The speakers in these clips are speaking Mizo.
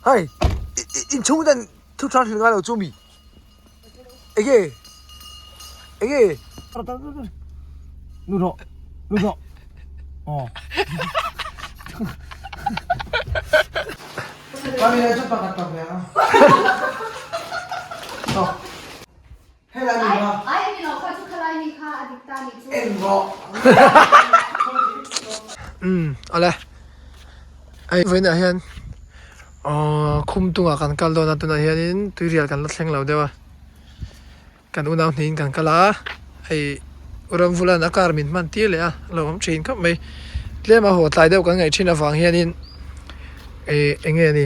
Hei inchhung ten thu tha hrilh ngai lo chu mi enge enge Lu rawh lu rawh aw. Umm awle hei vawiinah hian aww khum tungah kan kal dawn a tunah hianin tuirial kan la thleng lo deuh a kan unau hnihin kan kal a hei u Ramvula'n a car min hman tir leh a a lo awm thin khawp mai tlem a haw tlai deuh kan ngaih thin avang hianin ih eng nge ni.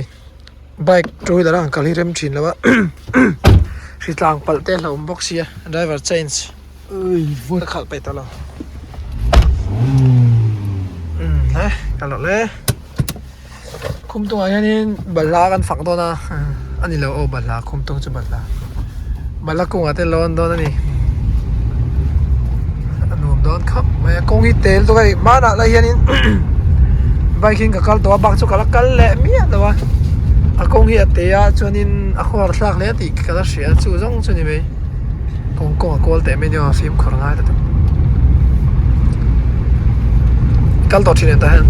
Bike two wheeler a han kal hi rem thin lo a hritlang palh te a hlauhawm bawk sia driver change ka khalh peih tawh lo umm he ka loh le khum tungah hianin balhla kan fak dawn a a ni lo aw balhla khum tung chu balhla balhla kungah te lawn dawn a ni a nuam dawn khawp mai a kawng hi tel tawk a ni hmanah lai hianin bike in ka kal tawh a bak chu ka la kal leh miah lo a a kawng hi a te a chuanin a khawhar thlak hle tih ka la hria chu zawng chu ni mai kawng kawng a kual teh mai nia fimkhur ngai ta tawp kal tawh thin em tah hian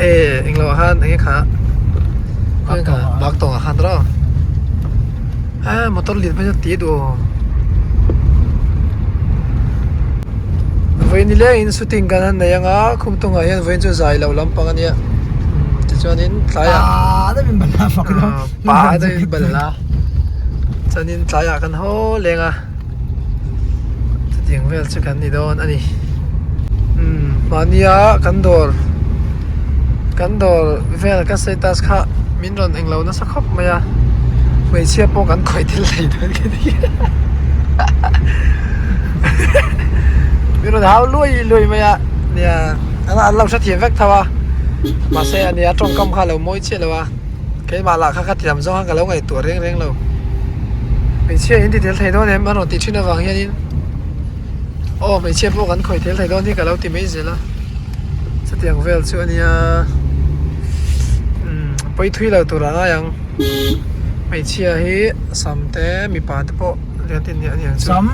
e englo ah khan enge kha bak tawng ah khan rawh a motor lian phei chu ti duh awm vawiin nilengin shooting kan han nei anga khum tungah hian vawiin chu zai loh lampang ania tichuanin tlaiah pa deuhin balhla chuanin tlaiah kan haw leng a chutiang vel chu kan ni dawn a ni umm mahnia kan dawr kan dawr vel ka status kha min rawn englo nasa khawp mai a hmeichhia pawh kan khawih thil thei dawn ka ti min rawn hau luai luai mai a nia an lo hrethiam vek tho a mahse ania tawngkam kha a lo mawi chiah lo a. Keimah lah kha ka tiam zawng a ka lo ngaihtuah reng reng lo. Hmeichhia in ti tel thei dawn em a rawn tih thin avang hianin aw hmeichhia pawh kan khawih tel thei dawn hi ka lo ti mai zel a. Chutiang vel chu a nia umm pawi thui lo tur a ngai ang. Hmeichhia hi sam te mipa te pawh lian tin nia aniang chu. Sam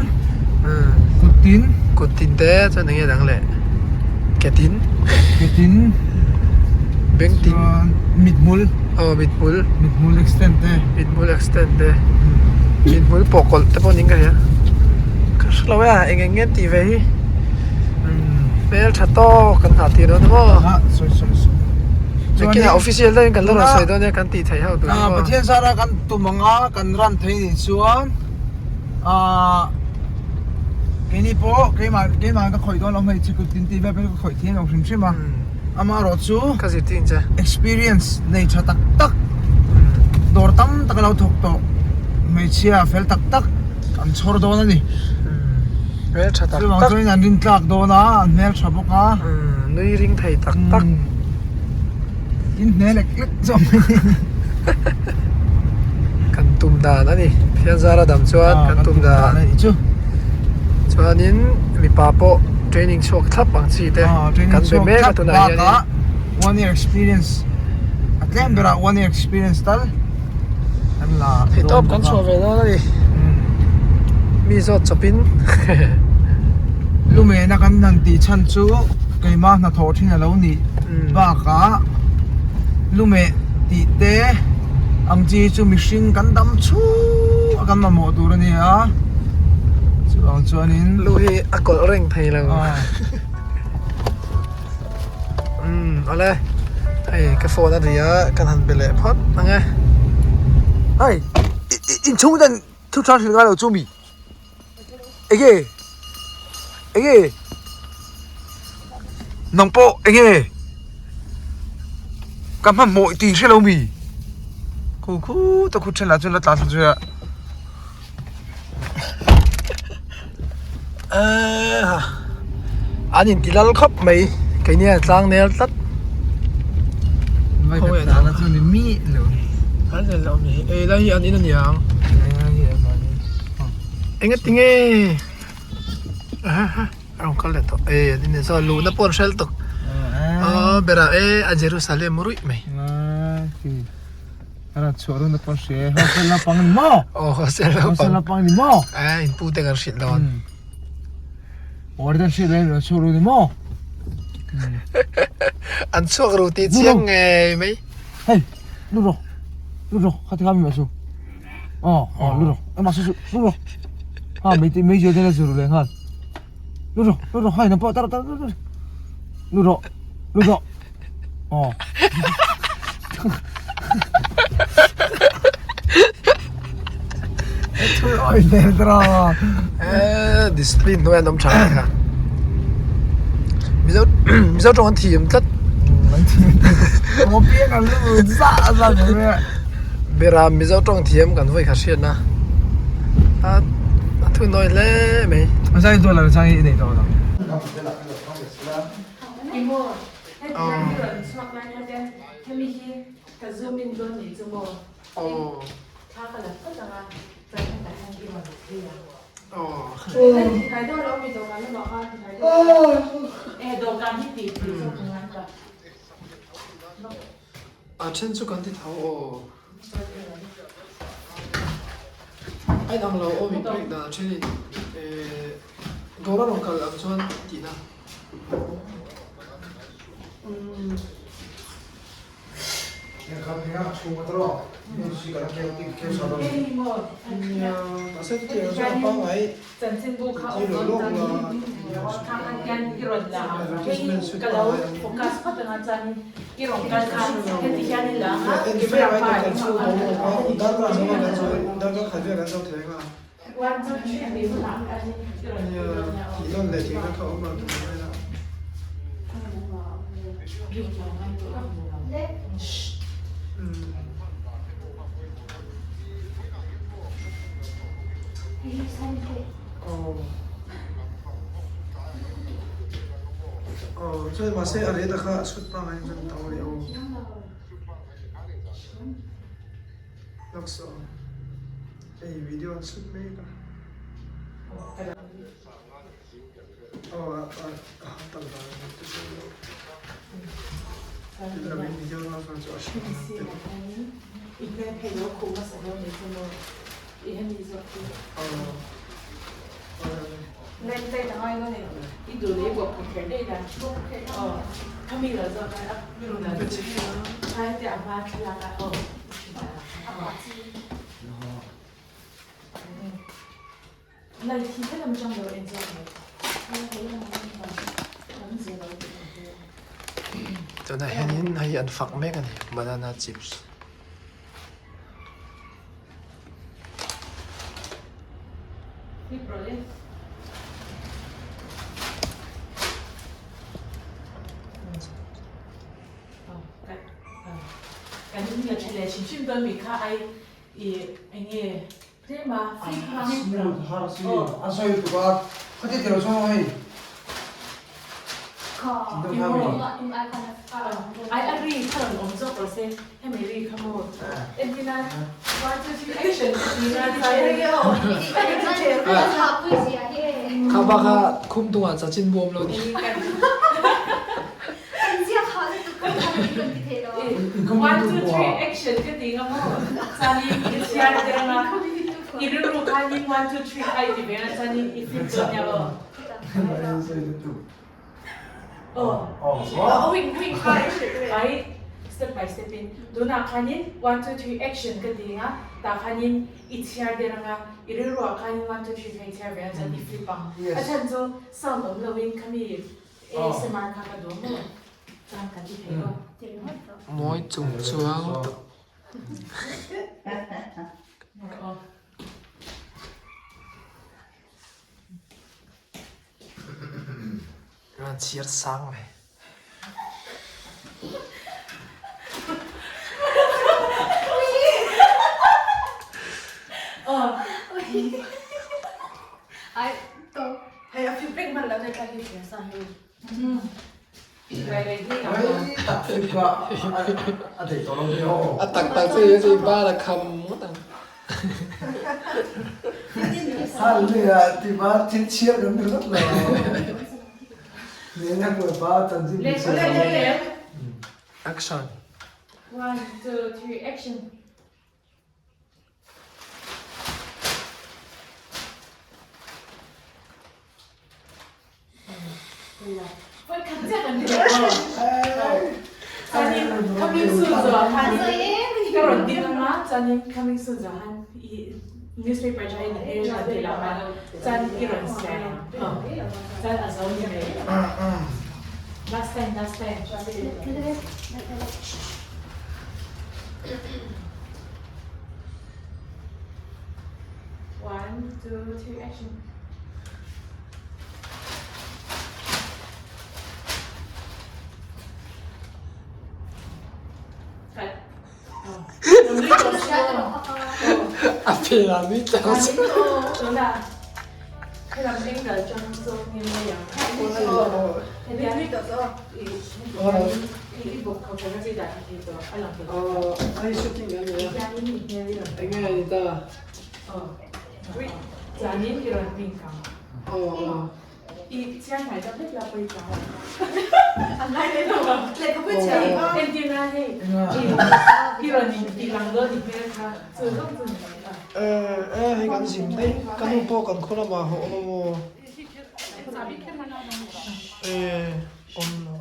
kut tin kut tin te chuan enge dang leh ke tin ke tin beng tin mithmul aw mithmul mithmul extend te mithmul extend te mithmul pawh kawlh te pawh niin ka hria ka hre lo e a eng eng nge an tih ve hi hmel tha tawk kan nghah tir dawn a maw ah sawi sawi sawi Chuan official deuhin kan la rawn sawi dawn nia kan tih theih ho tur chu maw Pathian zara kan tum ang a kan run thei nih chuan Ahh keini pawh keimah keimah ka khawih dawn lo hmeichhe kut tin tih vel pawh ka khawih thiam lo hrim hrim a amaherawh chu ka zirtir ang che experience nei tha tak tak dawr tam tak a lo thawk tawh hmeichhia fel tak tak an chhawr dawn a ni hmel tha tak tak chuvang chuan an rin tlak dawn a an hmel tha bawk a nui ring thei tak tak in hne lek lek zawk mai Kan tum dan a ni Thianzara dam chuan kan tum dan a nih chu chuanin mipa pawh training chhuak thlap ang chi te kan be mek a tunah hianin one year experience a tlem berah one year experience tal kan la thei tawp kan chhuah ve dawn a ni mi zawt chawpin lumena kan han tih chhan chu keimah hnathawh thin a lo nih bakah lumeh tih te ang chi chu mihring kan dam chhung a kan mamawh tur a ni a chuvang chuanin lu hi a kawlh reng thei lo umm awle hei ka phone a ri a kan han be leh phawt ang e hei inchhung ten thu tha hrilh ngai lo chu mi enge enge nang pawh enge ka hmanhmawh tih hre lo mi khu khu ta khu then lah chuan la tlan thla zui a an inti lal khawp mai keini a tlang nel tlat ei lai hi an in aniang engatinge a rawn kal leh tawh e an in saw luhna pawh an hrel tawk. Bera e a Jerusalem ruih mai. Ara chhuah run a pawn hria e hostel naupang ni maw? Aw hostel naupang. Hostel naupang ni maw? Eh in pu te kan hrilh dawn. Warden hrilh reng an chhuak ru ni maw? An chhuak ru tih chiang ngei mai. Hei lu rawh lu rawh kha ti kha mi mah su. Aw aw lu rawh e mah su su lu rawh. Ha mei te mei zial te la zu ru leh nghal. Lu rawh lu rawh hai nang pawh tar tar tar lu rawh lu rawh. Aw. Thui oi le dra. Eh discipline hnuai an awm tha kha. Mizo Mizo tawng an thiam tlat. An thiam. Mo pian an lu za za me. Bera Mizo tawng thiam kan vawi kha hriat na. A a thu nawi hle mai. Zai dawh lo zai nei tawh lo. A then chu kan ti tho aw. A inang lo aw min pek dan a thenin Gora rawn kal ang chuan tihna. Mahse chutiang chuan a pangngai ti lo lawk la advertisement suit pangngai ang entifai mai tur kan chhung awm awm a darkar zawng a kan zo darkar khat vel kan zo thei ang a nia tih nawn leh tih na kha awm lo tur ang vel a. Aw chuan mahse a rate a kha a chhut pangngai chuan a tam a ni aw. Lawk saw hei video an chhut mek a. Aw a a tak dan a ni te chu lovin video a chu a hring a Tunah hianin hei an fak mek a ni banana chips. A sawi tuk a khati tilo chhung hei Kha bak kha khum tungah chachin bawm lo ni. Mawi chung chuang lutuk. An chhiar sang mai. A tak tak chu hi chu ba la kham ngawt ang. Action. One, two, three, action. One, two, three, action. A phen ah nui tlang Ai shooting an nei a enge a ni ta Hei kan zin daih ka nu pawh kan khaw lamah a awm a maw awm lo.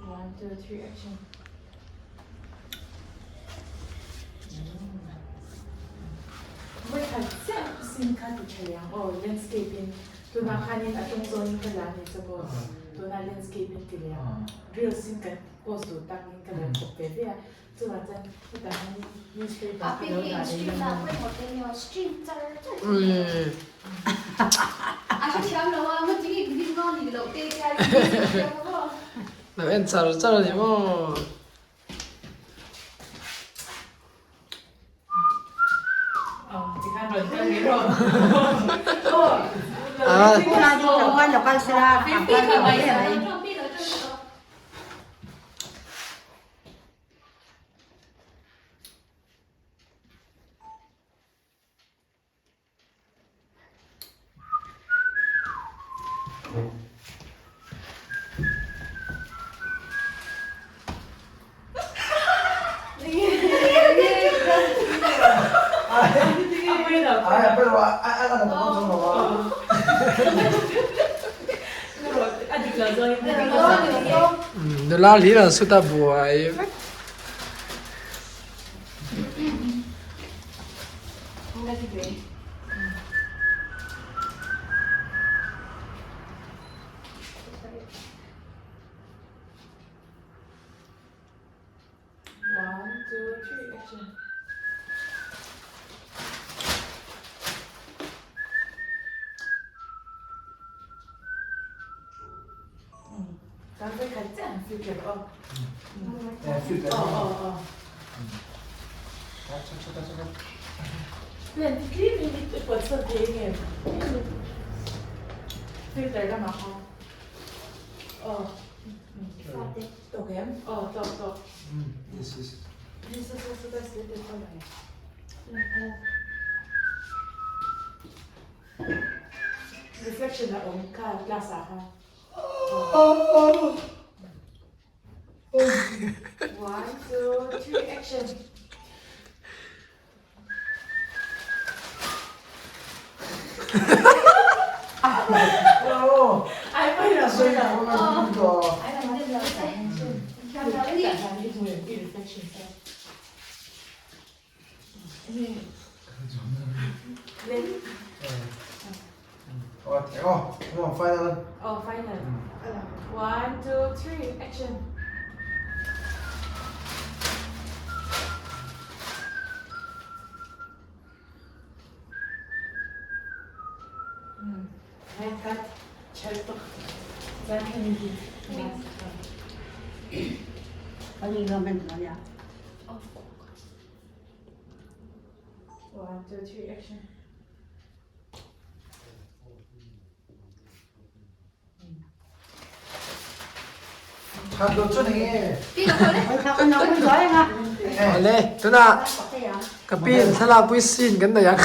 One, two, three, action. Vawikhat chiah sin kha ti tha liang aw landscape in tunah khanin a tung zawnin ka la ni chu maw tunah landscape in ti liang reels in kan post duh takin ka lo kawp ve ve a chuvang chuan hetah hian newspaper ka lo dah leh lam Lo en char char a ni maw? Nula hlir an sut a buai vek. One, two, three, action. Reflection a awm kha class ah khan. One, two, three, action. Oh, final. One, two, three, action. One, two, three, action. Awle tunah Ka pi in thlalak pui scene kan nei ang.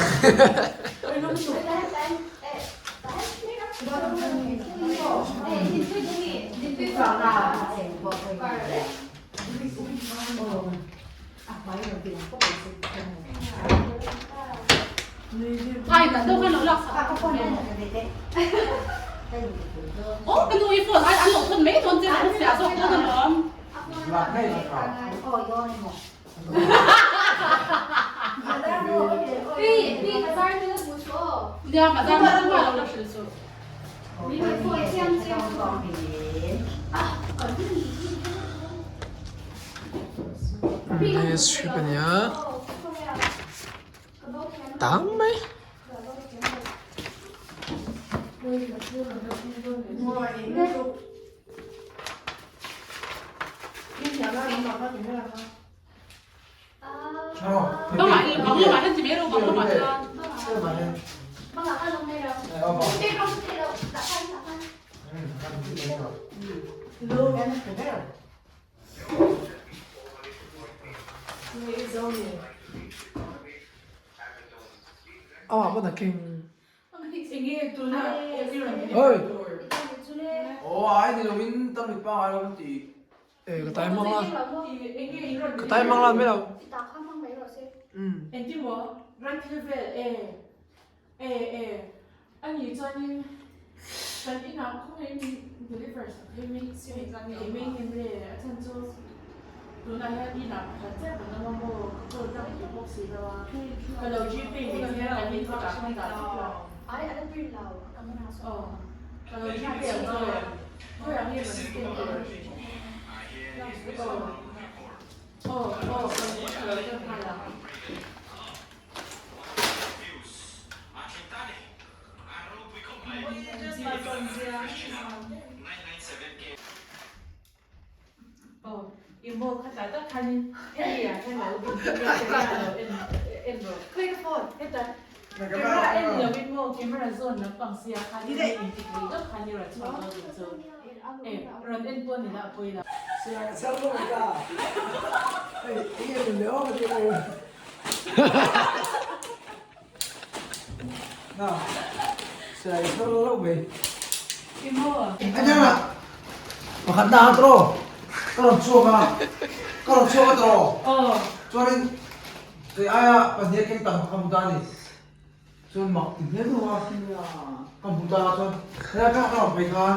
Hei strip a nia tam mai. Amah pawn a keng. Oi! E ka tai mang la. Ka tai mang la mai lo. Pakhat na a tawh ka rawn chhuak a ka rawn chhuak a tawh chuanin kei aia pahnih a keng tam ka hmu ta a ni chuan mak ti hmel deuh a ka hmu ta a chuan helai ka rawn phei khan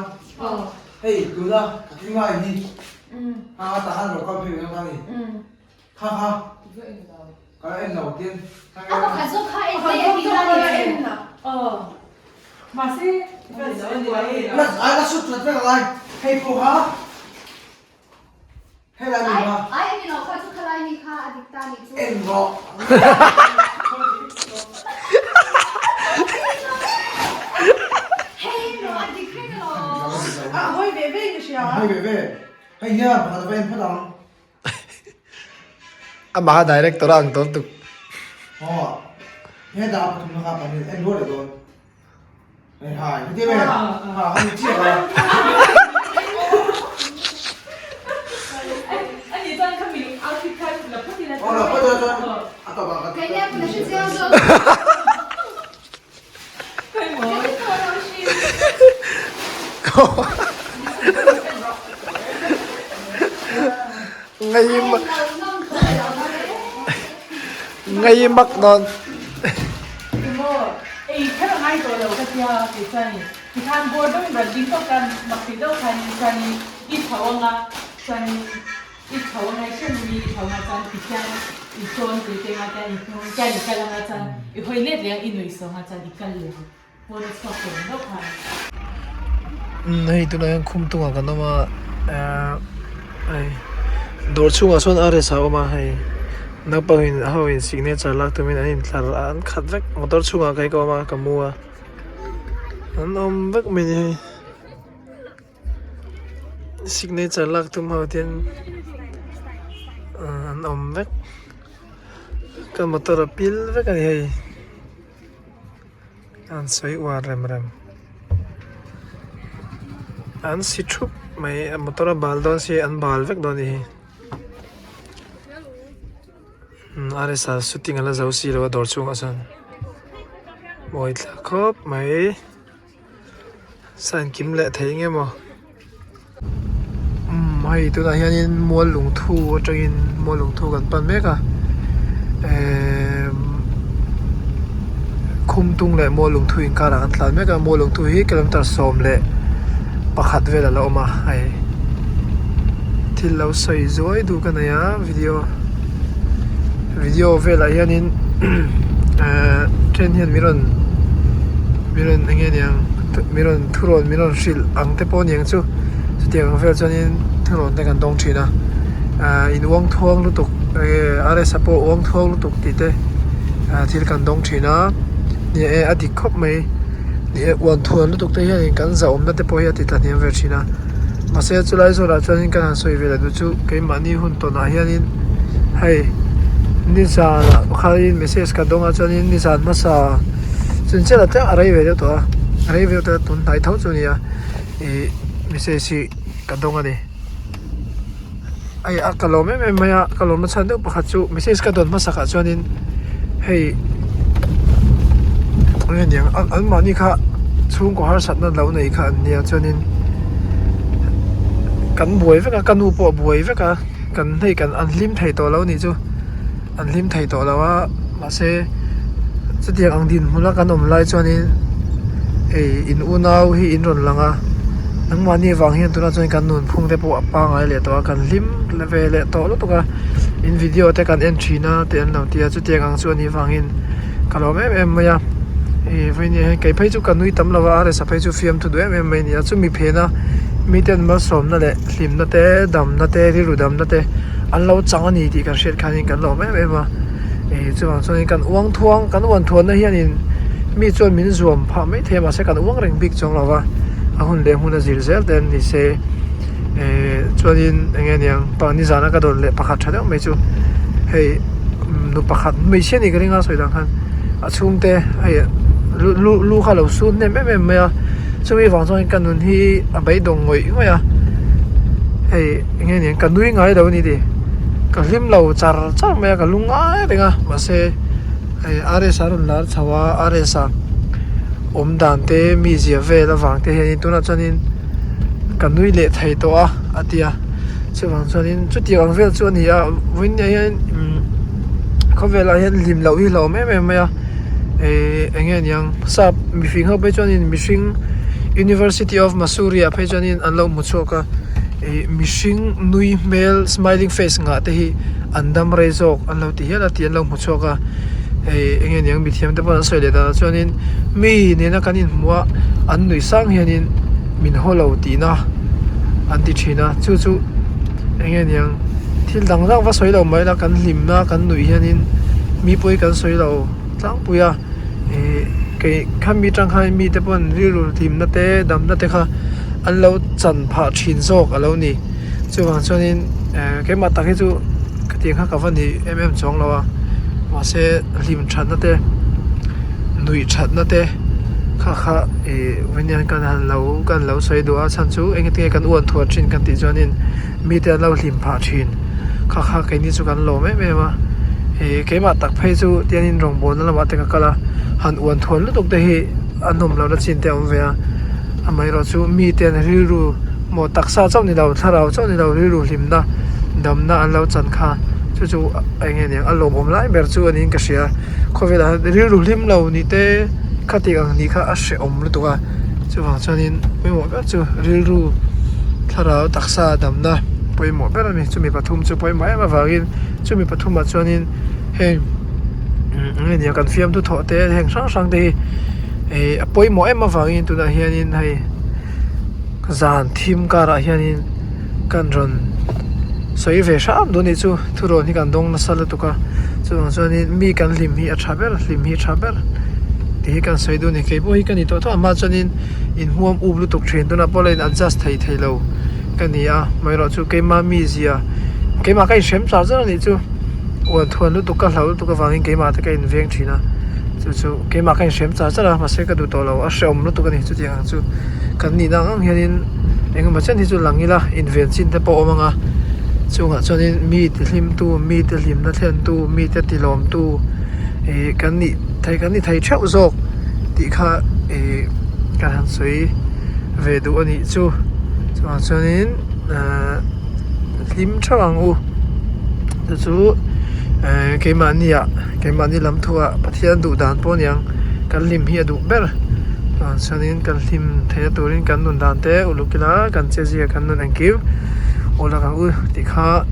hei tuna ka keng lai hi a tah khan rawn kal phei ve dawn ta a ni. Kha kha ka la en lo tin. A pakhat zawk kha en mai a ti la ni. Mahse La ai la sut rat vek alai hei pawh kha hei lai mi kha. Ai ani lo kha chu khalai mi kha a dik ta ni chu. En rawh. Hei rawh a dik reng alawm. A hawi ve ve in ka hria. A hawi ve ve. Hei hian pakhat a va en phawt ang. Amah a director a ang tawn tuk. Aw, he dah pathum na kha kan en rual leh dawn. Hei hai, heti em em? Ha, a ni chiah a. Ani chuan khami outfit kha la phawt ila. Aw, la phawt ila chuan a tawp ah ka. Kei nia pawh na hre chiang zawk. Ngei mak dawn. I tho a ngai hrim mi i tho nga chuan ti hian i tawn pui te nga chuan i hnung chuan i kal anga chuan i hawi let leh ang i nuih saw nga chuan i kal leh ang pawn a chhuak tawh ang deuh khan. Umm hei tunah hian khum tungah kan awm a ehh hei dawr chhungah sawn RS a awm a hei naupang in ho in signature lak tumin an intlar a an khat vek motor chhungah kei ka awm a ka mu a an awm vek mai ni hei. Signature lak tum ho te an awm vek ka motor a pil vek a ni hei an sawi uar rem rem an si thup mai a motor a bal dawn si an bal vek dawn a ni hi. RSA shooting a la zo si lo a dawr chhungah chuan mawi thla khawp mai sign kim leh thei eng emaw umm hei tunah hianin mual lungthu atangin mual lungthu kan pan mek a ehh khumtung leh mual lungthu inkarah kan tlan mek a mual lungthu hi kilometer 11 vel a la awm a hei thil lo sawi zuai duh ka nei a video video velah hianin ehh then hian min rawn min rawn eng nge niang min rawn thurawn min rawn hrilh ang te pawh a niang chu chutiang ang vel chuanin thurawn te kan dawng thin a ahh in uang thuang lutuk enge RS a pawh uang thuang lutuk tih te ah thil kan dawng thin a ni e a dik khawp mai ni e uan thuan lutuk te hianin kan zahawmna te pawh hi a ti tla hniam ve thin a mahse chulai zawlah chuanin kan han sawi ve leh duh chu keimahni hun tawnah hianin hei nizanah khanin message ka dawng a chuanin nizan hmasa chunchiat ah tlem a rei ve deuh tawh a a rei ve deuh tawh a tun hnai tho chu a ni a ih message hi ka dawng a ni hei a ka lawm em em mai a ka lawm na chhan deuh pakhat chu message ka dawn hmasak ah chuanin hei eng nge niang an mahni kha chhungkaw harsatna lo nei kha an nia chuanin kan buai vek a ka nu pawh a buai vek a kan hei kan an hlim thei tawh lo a nih chu an hlim thei tawh lo a mahse chutiang ang dinhmun a kan awm lai chuanin hei in unau hi in rawn lang a nangmahni avang hian tunah chuan kan nunphung te pawh a pangai leh tawh a kan hlim ve leh tawh lutuk a in video te kan en thin a tih an lo ti a chutiang ang chu a nih vangin ka lawm em em mai a ih vawiin ah hian kei phei chu ka nui tam lo a rsa phei chu fiamthu duh em em mai a ni a chumi phena miten malsawmna leh hlimna te damna te rilru damna te an lo chang a ni tih kan hriat khanin kan lawm em em a ih chuvang chuanin kan uang thuang kan uan thuanna hianin mi chuan min zuam phah mai thei a mahse kan uang reng bik chuang lo va a hun leh hmun a zir zel te an ni se eh chuanin eng nge niang pa nizana ka dawn leh pakhat tha deuh mai chu hei nu pakhat hmeichhia ni ka ring a sawi dan khan a chhungte hei lu lu lu kha a lo sun hnem em em mai a chumi vang chuan ka nun hi a beidawng ngawih ngawih a hei eng nge niang ka nui ngai lo a ni tih ka hlim lo char char mai a ka lu ngai reng a mahse hei RS a rawn lar chho a RS a awm dan te mi zia vel avang te hianin tunah chuanin ka nui leh thei tawh a a ti a chuvang chuanin chutiang ang vel chu a ni a vawiin ah hian umm khawvelah hian hlim loh hi hlauhawm em em mai a ehh eng nge niang sap mifing ho phei chuanin mihring University of Missouri ah phei chuanin an lo hmu chhuak a. Ih mihring nui hmel smiling face ngah te hi an dam rei zawk an lo ti hial a tih an lo hmu chhuak a hei eng nge niang mithiam te pawh an sawi leh dan ah chuanin mi nena kan inhmuh a an nuih sang hianin min haw lo tihna an ti thin a chu chu eng nge niang thil dang dang va sawi lo mai la kan hlimna kan nuih hianin mi pawi kan sawi lo tlangpui a ih kei khami tang khan mite pawn rilru hlimna te damna te kha. an lo chan phah thin zawk a lo ni chuvang chuanin eh keimah tak hi chu ka tih ang kha ka va ni em em chuang lo a mahse hlim thatna te nuih thatna te kha kha ih vawiin hian kan han lo kan lo sawi duh a chhan chu eng nge kan uan thuah thin kan tih chuanin mite an lo hlim phah thin kha kha keini chu kan lawm em em a ih keimah tak phei chu tiangin rawngbawlna lamah te ka kal a han uan thuan lutuk te hi a nawm lohna chin te a awm ve a. Amaherawhchu mite an rilru maw taksa chauh ni lo thlarau chauh ni lo rilru hlimna damna an lo chan kha chu chu eng nge niang a lawmawm lai ber chu a niin ka hria khawvelah hian rilru hlim lo nih te khatih ang nih kha a hrehawm lutuk a chuvang chuanin pawimawh ber chu rilru thlarau taksa damna pawimawh ber a ni chumi pathum chu pawimawh em avangin chumi pathumah chuanin heng eng nge niang kan fiamthu thawh te heng hrang hrang te hi. Ih a pawimawh em avangin tunah hianin hei zan thim karah hianin kan rawn sawi ve hram dawn anih chu thurawn hi kan dawng nasa lutuk a chuvang chuanin mi kan hlim hi a tha ber hlim hi a tha ber tih hi kan sawi duh a ni keipawh hi ka ni tawh tawh a hma chuanin inhmuam up lutuk thin tunah pawh la in adjust thei thei lo ka ni a amaherawhchu keima mizia keimah ka inhrem char char anih chu uan thuan lutuk ka hlau lutuk avangin keimah te ka inveng thin a chu chu keimah ka inhrem char char a mahse ka duh tawh lo a hrehawm lutuk a ni chutiang ang chu kan nihna ang ang hianin engemaw chen hi chu lang ila inven chin te pawh a awm ang a. Chungah chuanin mi ti hlimtu, mite hlimna thlentu, mite tilawmtu ih kan nih thei kan ni thei theuh zawk tih kha ih kan han sawi ve duh a nih chu. Chungah chuanin ahh hlim theuh ang u chu chu ehh keimahni ah keimahni lam thuah Pathian duh dan pawh a ni ang kan hlim hi a duh ber. Chuvang chuanin kan hlim theihna turin kan nun dan te uluk ila kan che zia kan nun engkim uluk ang u tih kha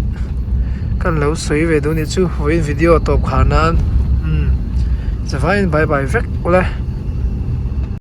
kan lo sawi ve duh a nih chu vawiin video tawp khar nan umm zavaiin bye bye vek ule.